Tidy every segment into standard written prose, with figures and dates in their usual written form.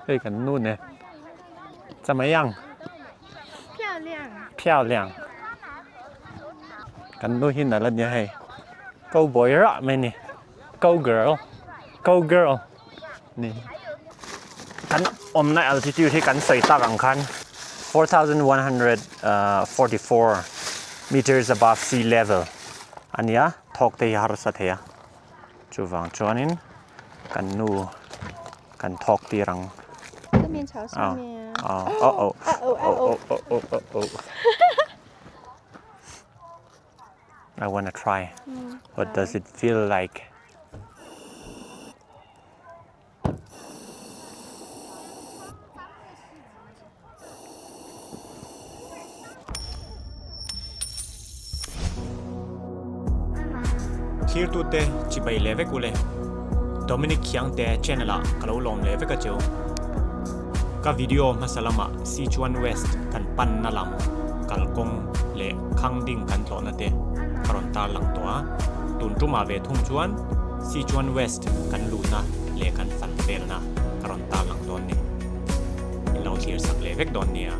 Hei kan nu nen chamaiyang phiao liang kan nu hi nalh ania hei cowboy rah mai a ni cowgirl cowgirl ni kan awmna altitude hi kan sawi tak ang khan 4144 meters above sea level a nia thawk te hi harsa thei a chuvang chuanin kan nu kan thawk tir ang. Oh oh oh oh oh oh oh oh I wanna try what does it feel like. Thirtute chibai leh vek ule. Dominic Khiangte channel ah ka lo lawm leh vek a cheu. Ka video hmasa lamah Sichuan West kan panna lam kalkawng leh Khangding kan tlawhna te ka rawn tarlang tawh a. Tun tumah ve thung chuan Sichuan West kan luhna leh kan fan velna ka rawn tarlang dawn ni. In lo thlir sak leh vek dawn nia.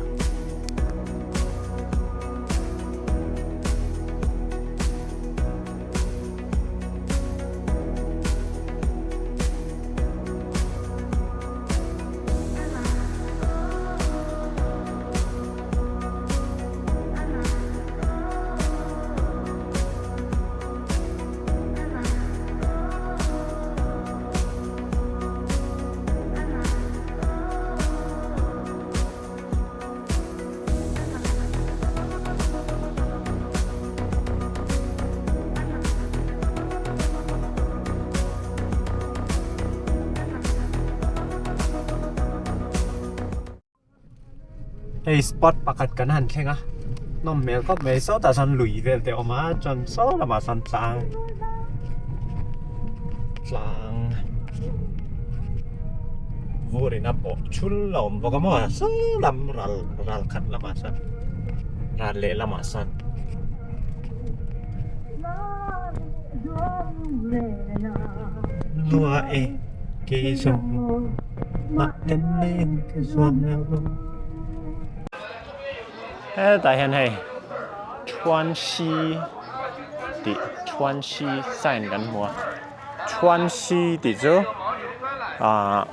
Hei spot pakhat kan han thleng a nawm hmel khawp mai sawtah sawn lui vel te a awm a chuan saw lamah sawn tlang tlang vur in a pawh chul a awm bawk a maw saw lam ral ral khat lamah sawn ral leh lamah sawn. Lua e kei zawng Hetah hian hei Chuanxi tih Chuanxi sign kan hmu a Chuanxi tih chu ahh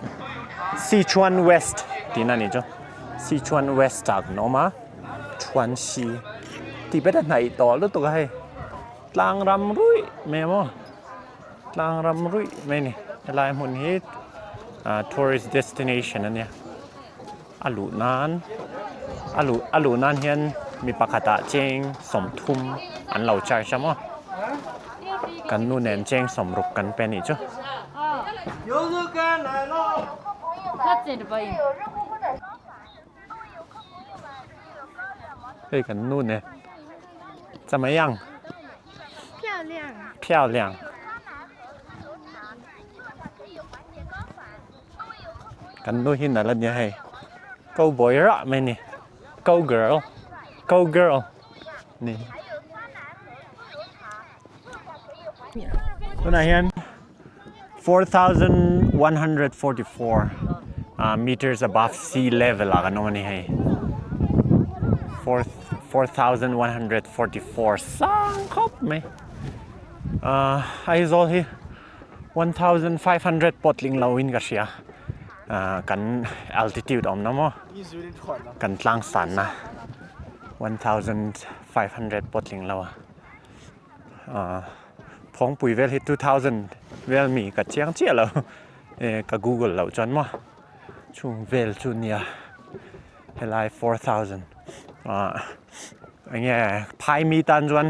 Sichuan West tihna a nih chu Sichuan West ah kan awm a Chuanxi tih pawh a hnaih tawh lutuk a hei tlang ram ruih mai maw. Tlang ram ruih mai a ni helai hmun hi ah tourist destination a nia a luh nan a luh a luh nan hian mi pakhatah cheng sawmthum an lo charge a maw kan nu nen cheng sawmruk kan pe a nih chu. Hei kan nu nen chamai ang. 漂亮。Kan nu hi nalh a nia hei cowboy rah mai a ni cowgirl cowgirl ni. Tunah hian 4144 meters above sea level ah kan awm a ni hei. 4144 sang khawp mai. Ahh Aizawl hi 1500 pawh tling lo in ka hria. Ahh kan altitude awm na maw kan tlang sanna 1500 pawh tling lo a. Ahh phawngpui vel hi 2000 vel mi ka chiang chiah lo eh ka google loh chuan maw chung vel chu nia helai 4000 ahh eng nge phai mi tan chuan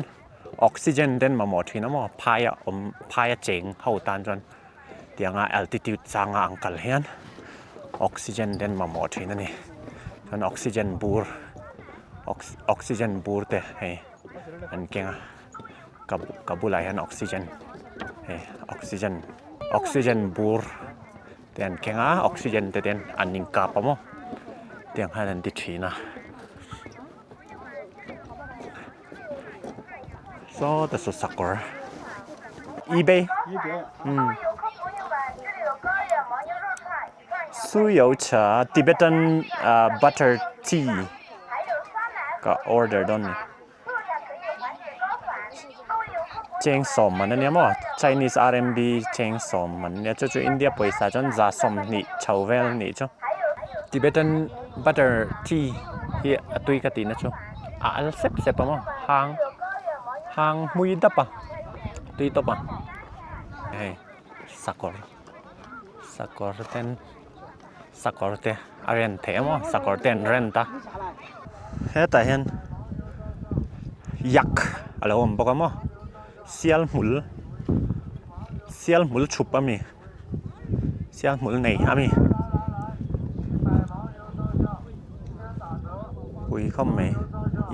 oxygen ten mamawh thin a maw phai a awm phai a cheng ho tan chuan tianga altitude changa ang kal hian oxygen ten mamawh thin a ni chuan oxygen bur oxygen bur te hei. an keng a ka ka bulah hian oxygen hei oxygen oxygen bur te an keng a oxygen te ten an inkap a maw tiang hian an ti thin a sawta saw sakawr ebay umm. Suyo cha Tibetan butter tea ka order dawn ni. Cheng sawm man ania maw Chinese RMB cheng sawm man ania chu chu India pawisa chuan za 20 chho vel a nih chu. Tibetan butter tea hi a tui ka tihna chu a al sep sep a maw hang hang hmui dap a tui tawp a hei sakawr sakawr ten sakawr te a rent theih a maw sakawr te an rent a hetah hian yak a lo awm bawk a maw sial hmul sial hmul chhup a mi sial hmul nei a mi pui khawp mai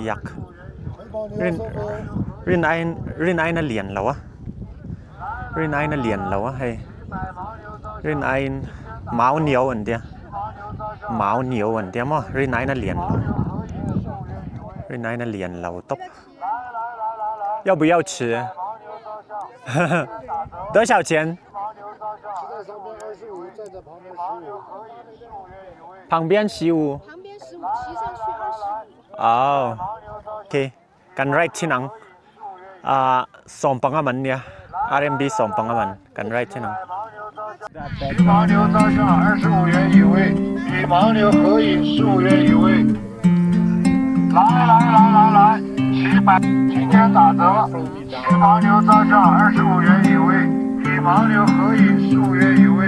yak rin rin aiin rin aiin a lian lo a. Rin aiin a lian lo a hei rin aiin mau niau an tia mau niau an tia maw rin aiin a lian lo rin aiin a lian lo tawp 要不要吃多少钱旁边十五哦 ok kan ride thin ang ah sawmpanga man nia RMB sawmpanga man kan ride thin ang. 与牦牛照相二十五元一位，与牦牛合影十五元一位。来来来来来，七百，今天打折，骑牦牛照相二十五元一位，与牦牛合影十五元一位。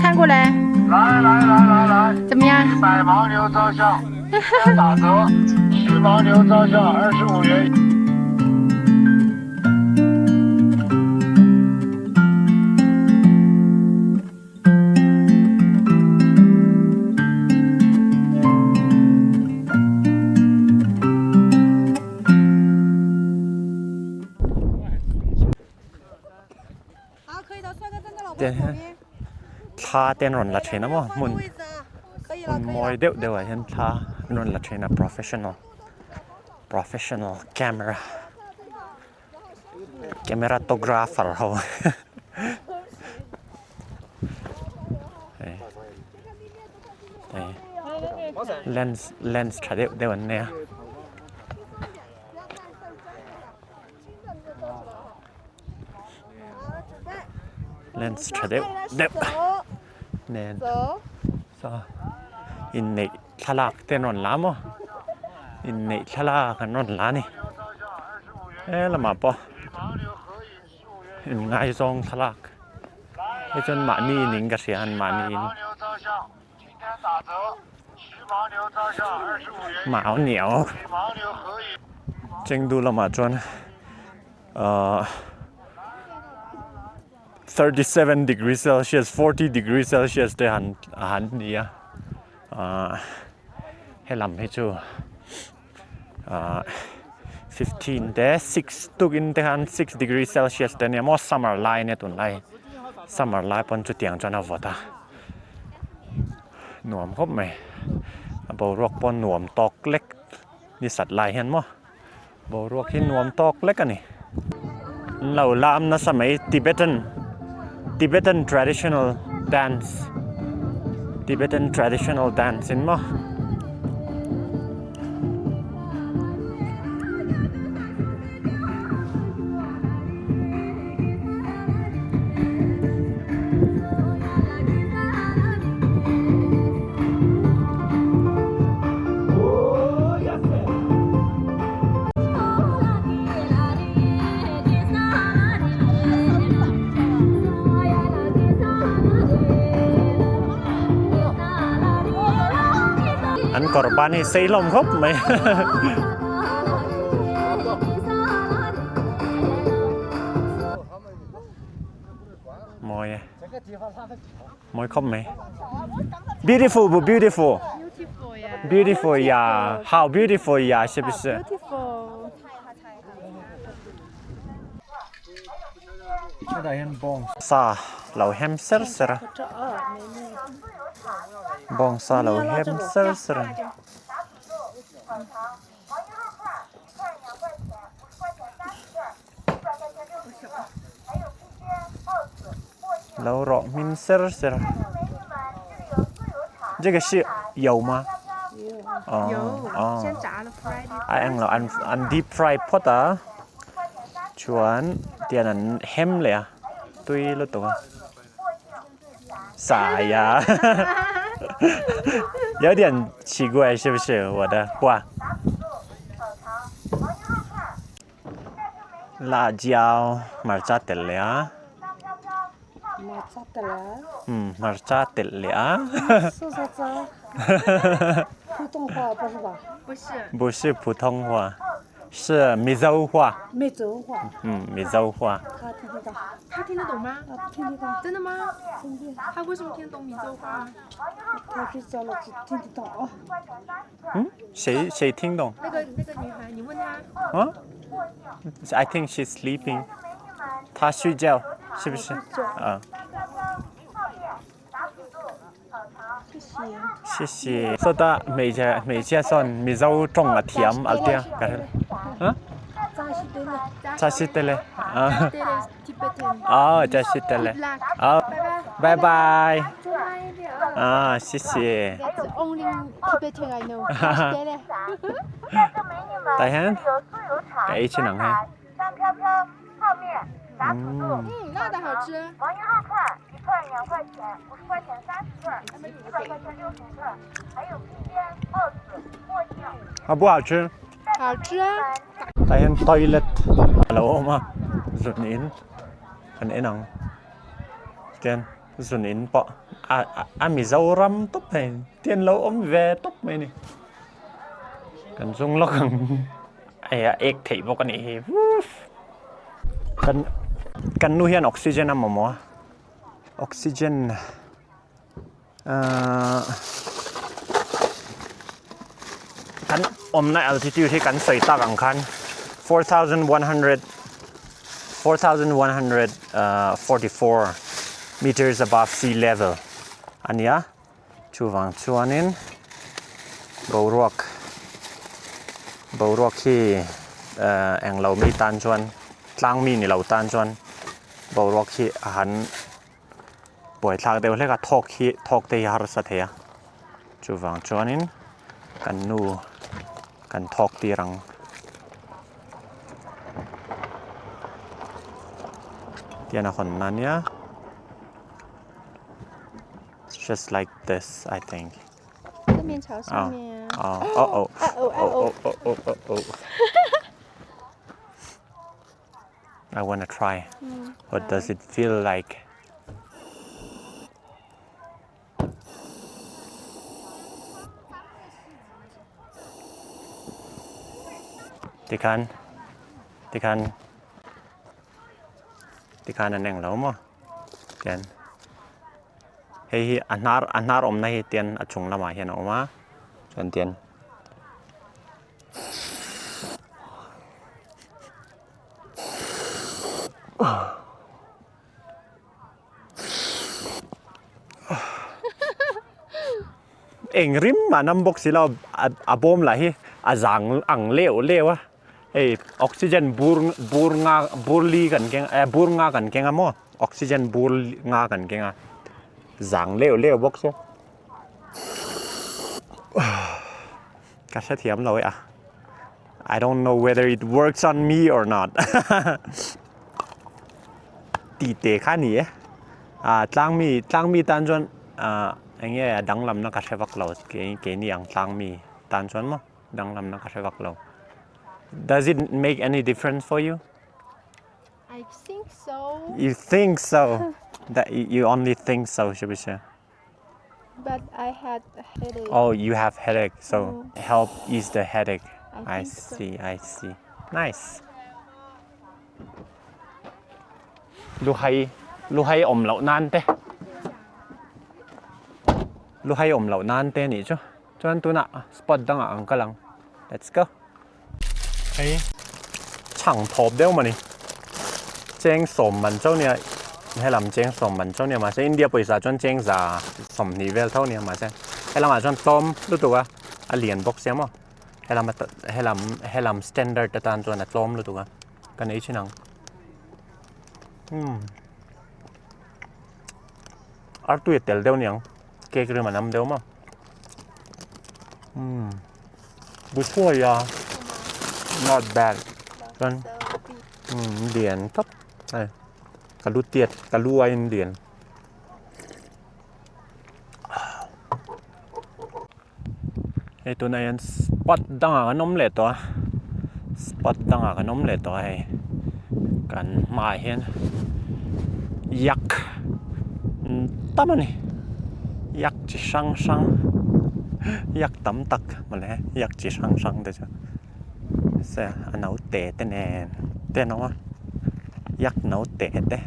看过来， 来来来来来， 怎么样？ 一百牦牛照相，今天打折，骑牦牛照相二十五元。 好，可以的，帅哥站在老婆 对 左边。 Thla te an rawn la thin a maw hmun hmun mawi deuh deuh ah hian thla an rawn la thin a professional professional camera cameratographer ho hei hei lens lens tha deuh deuh an nei a. Lens tha deuh deuh nen saw inneih thlalak te an rawn la maw inneih thlalak an rawn la a ni he lamah pawh inngaizawng thlalak hei chuan mahni in ka hria an mahni in. Mau niau Chengdu lamah chuan ahh 37 degree celsius 40 degree celsius te han han ni a ahh helam hi chu ahh 15 te 6 tukin te khan 6 degree celsius te ania maw summer lai ania tunlai summer lai pawn chutiang chuan a vawt a. Nuam khawp mai a boruak pawh nuam tawk lek ni sat lai hian maw boruak hi nuam tawk lek a ni an lo lam nasa mai Tibetan Tibetan traditional dance Tibetan traditional dance in maw. An kawr ban hi sei hlawm khawp mai. Mawi e. Mawi khawp mai. Beautiful bu beautiful. Beautiful ya. How beautiful ya 是不是? Hetah hian bawngsa lo hem ser ser a. Bawngsa lo hem ser ser a. Lo rawh hmin ser ser a. 这个是油吗？有，哦先炸了 fry 的。 A eng lo an an deep fry phawt a, chuan tian an hem leh a, tui lutuk a. 傻呀，有点奇怪是不是我的话？辣椒 hmarcha tel leh a. 马扎德拉。 嗯，hmarcha tel leh a. 说啥子？普通话不是吧？不是。不是普通话，是梅州话。梅州话。嗯，梅州话。他听得懂。他听得懂吗？他听得懂。真的吗？真的。他为什么听得懂闽州话？他去找了，听得懂。嗯，谁谁听懂？那个那个女孩，你问她。啊？I think she's sleeping。她睡觉，是不是？啊。谢谢。谢谢。Sawta hmeichhe hmeichhia sawn Mizo tawng a thiam a tia ka hre lo. Huh? Cha si tele. Ah. Oh, cha si tele. Oh, bye bye. Ah, 谢谢。 That's the only Tibetan I know. Tah hian ka ei chin ang hei. 嗯，辣的好吃。好不好吃？好吃啊！ Tah hian toilet a lo awm a, zun in kan en ang tian zun in pawh a a Mizoram tawp hei tian lo awm ve tawp mai a ni. Kan chung lawk ang hei a ek theih bawk a nih hi woof. Kan kan nu hian oxygen a mamawh a, oxygen ahh kan awmna altitude hi kan sawi tak ang khan 4100 4144 meters above sea level a nia chuvang chuanin boruak boruak hi eh englo mi tan chuan tlang mi ni lo tan chuan boruak hi a han buaithlak deuh hlek a thawk hi thawk te hi harsa thei a chuvang chuanin kan nu kan thawk tir ang. Tian a hawn na nia It's just like this I think. 这面朝上面。 Oh oh oh oh oh oh oh oh. I wanna try. What does it feel like? Tikhan tikhan tikhan an eng lo maw tian hei hi a hnar a hnar awmna hi tian a chung lamah hian a awm a chuan tian Eng rim mah nam bawk si lo a bawm lah hi a zang ang leuh leuh a hei oxygen bur bur nga bur li kan keng eh bur nga kan keng a maw oxygen bur nga kan keng a zang leuh leuh bawk se ka hrethiam lo e a I don't know whether it works on me or not tih te kha a ni e ah tlang mi tlang mi tan chuan ah eng nge a danglamna ka hre vak lo keini ang tlang mi tan chuan maw danglamna ka hre vak lo does it make any difference for you? I think so. You think so that you only think so 是不是 But I had a headache. Oh, you have headache, so help ease the headache. I I think so. see, I see. Nice. Luhai, luhai awm loh nan te. Luhai awm loh nan te nih chu. Chuan tunah spot dangah ang kal ang. Let's go. Hei chhang thawp deuh mawni cheng sawm man chauh nia helam cheng sawm man chauh nia mahse India pawisa chuan cheng za sawmhnih vel tho nia mahse helamah chuan tlawm lutuk a a lian bawk sia maw helam helam helam standard atan chuan a tlawm lutuk a ka nei thin ang umm artui a tel deuh niang cake rim a nam deuh maw. Umm bu thuai a not bad chuan umm lian tawp hei ka lu tiat ka lu aiin lian hei tunah hian spot dangah kan awm leh tawh a spot dangah kan awm leh tawh a hei kan hmaah hian yak tam a ni yak chi hrang hrang yak tam tak mawle yak chi hrang hrang te chu se a naute te nen te an awm a yak naute te.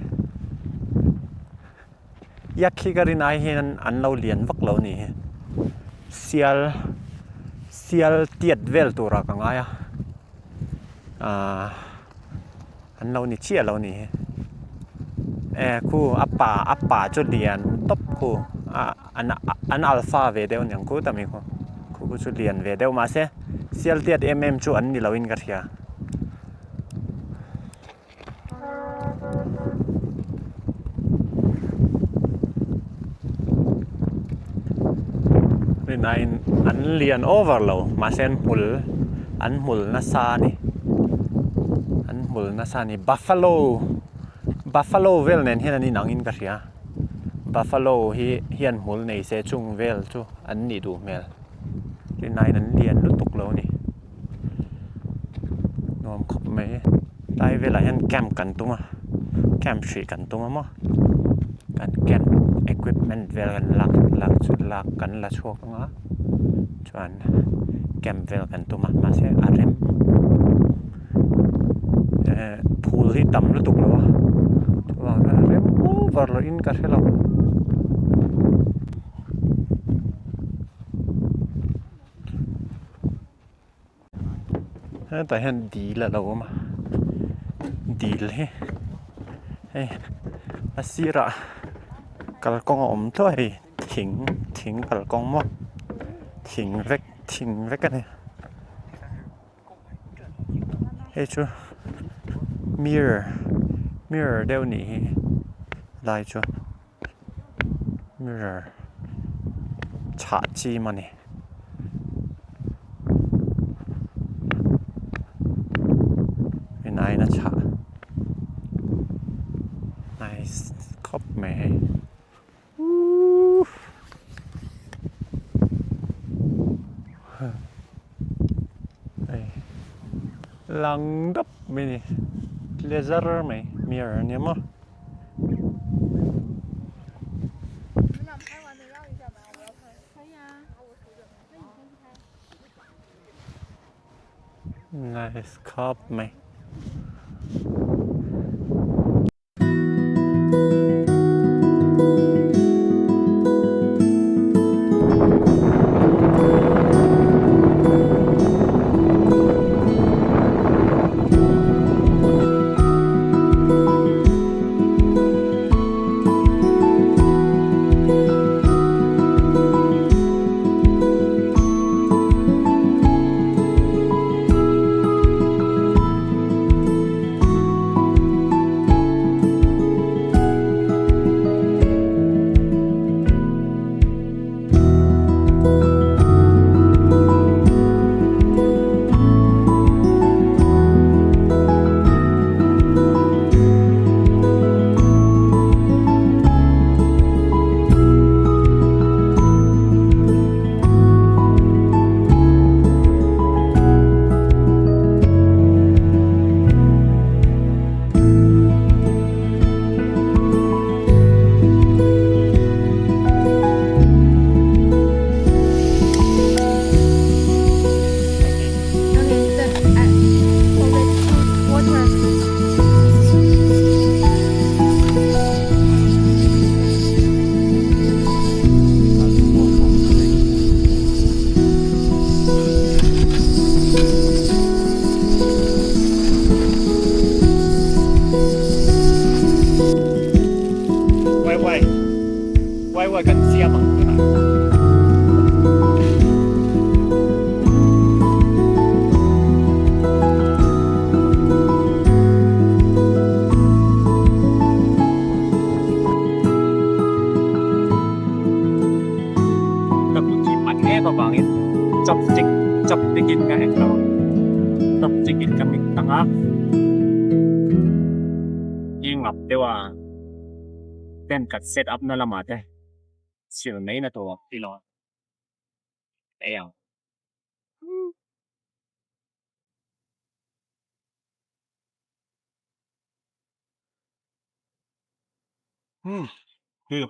Yak hi ka rin ai hian an lo lian vak lo a ni hi sial sial tiat vel turah ka ngai a ahh an lo ni chiah lo a ni hi e khu a pa a pa chu lian tawp khu a an alpha ve deuh aniang khu tami khu khu chu lian ve deuh mahse sial tiat em em chu an ni lo in ka hria. Rinaiin an lian over lo mahse an hmul an hmul nasa a ni an hmul nasa a ni buffalo buffalo vel nen hian an inang in ka hria buffalo hi hian hmul nei se chung vel chu an nih duh hmel rinaiin an lian lutuk lo a ni. Nuam khawp mai tlai velah hian camp kan tum a camp hrih kan tum a maw kan camp equipment vel kan lak lak chu lak kan la chhuak ang a chuan camp vel kan tum a mahse a rem eh phul hi tam lutuk lo a chuvang chuan a rem over loh in ka hre lo. Hetah hian dil a lo awm a dil hi hei a sirah kalkawng a awm tluah a hei thing thing kalkawng maw thing vek thing vek a ni hei chu mirror mirror deuh a nih hi lai chu. Mirror chhah chim a ni. Inaiin a chhah nice khawp mai hei. Uuhh hei lang dap mai a ni tle zar mai mirror a nia maw. Nice khawp mai. Wai wai wai wai kan siam ang tunah. Ka kut hi pat em avangin. Chopstick chopstick in ka ek lo. Chopstick in ka mix ang a. I ngap deuh a. Tent kan set up na lamah te sil mai na tur i lo ei ang. Hmm, tui.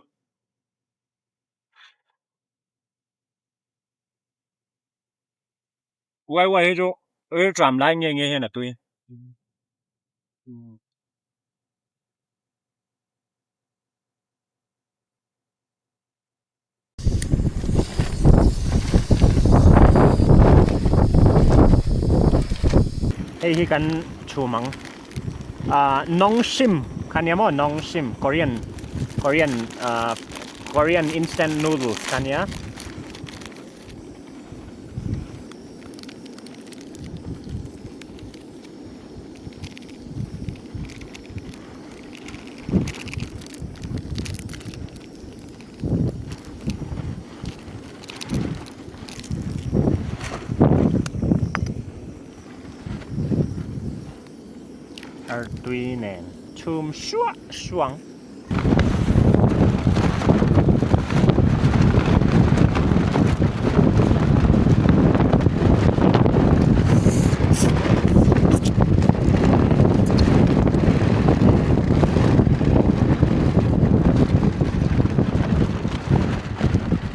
Uai uai hi chu rilṭam lai nge nge hian a tui. Hei hi kan chhum ang ah Nongshim kha nia maw Nongshim Korean Korean ah Korean instant noodles kha nia. Artui nen chhum suah suang.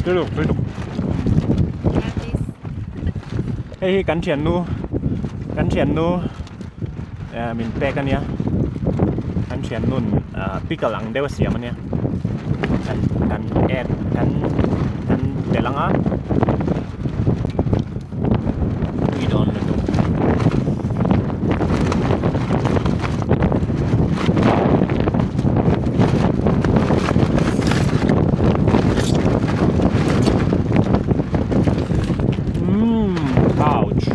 Tui tui tuk. Hei hi kan thiannu kan thiannu min pek ania kan thiannun pickle ang deuh a siam ania kan kan add kan kan telh ang a tui dawn lutuk. 嗯，好吃。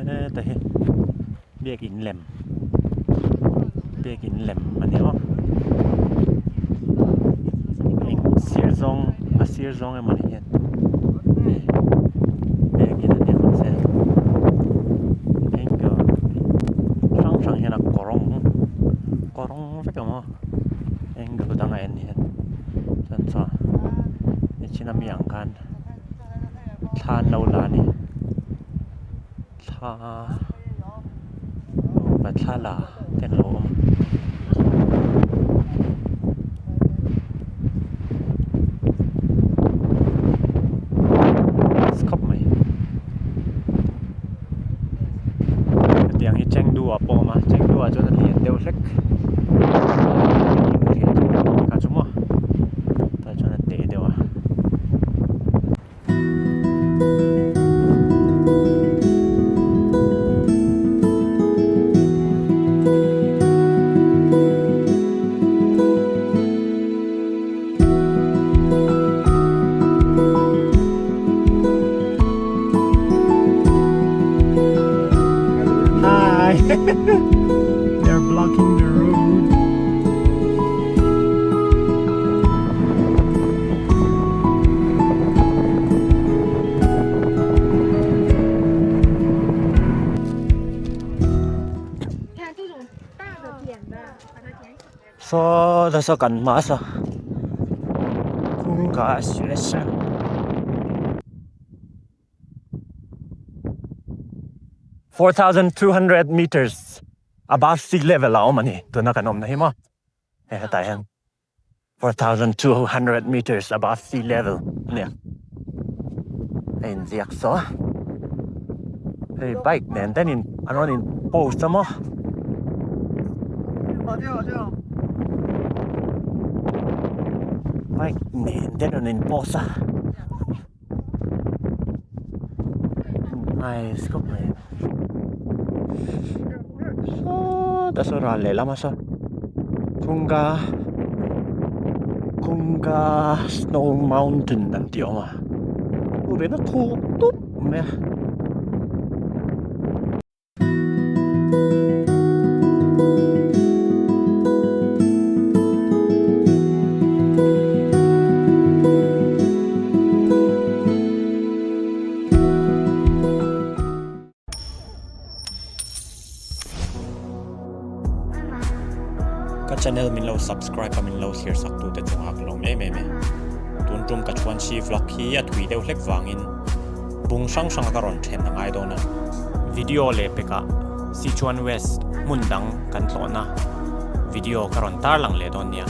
Heta hi biakin lem biakin lem a ni aw eng sir zawng a sir zawng emaw ni hian biakin a ni ang che angle hrang hrang hian a kawrawng kawrawng vek ang aw angle dang a en hian chuan chaw nichin ami ang khan thla an lo la a ni thla nupa thla la te an lo awm. Khawp mai hetiang hi Chengdu ah pawh a awm a Chengdu ah chuan a lian deuh hlek kha chu maw tah chuan a teh deuh a. Hi! They're blocking the road. Saw ta saw kan hma saw kawngka a si nasa. 4200 meters above sea level a awm a ni tuna kan awmna hi maw hei hetah hian 4200 meters above sea level a nia a inziak saw a hei bike nen ten in an rawn in post a maw. Bike nen ten an rawn in post a. Nice khawp mai sawtah sawn ral leh lama sawn kawngka kawngka snow mountain an tih a awm a chu ve na thuk tup mai a. Ka channel min lo subscribe a min lo thlir sak tute chungah ka lawm em em e. Tun tum ka chuan chi vlog hi a thui deuh hlek vangin bung hrang hranga ka rawn then a ngai dawn a. Video leh pekah Sichuan West hmun dang kan tlawhna video ka rawn tarlang leh dawn nia.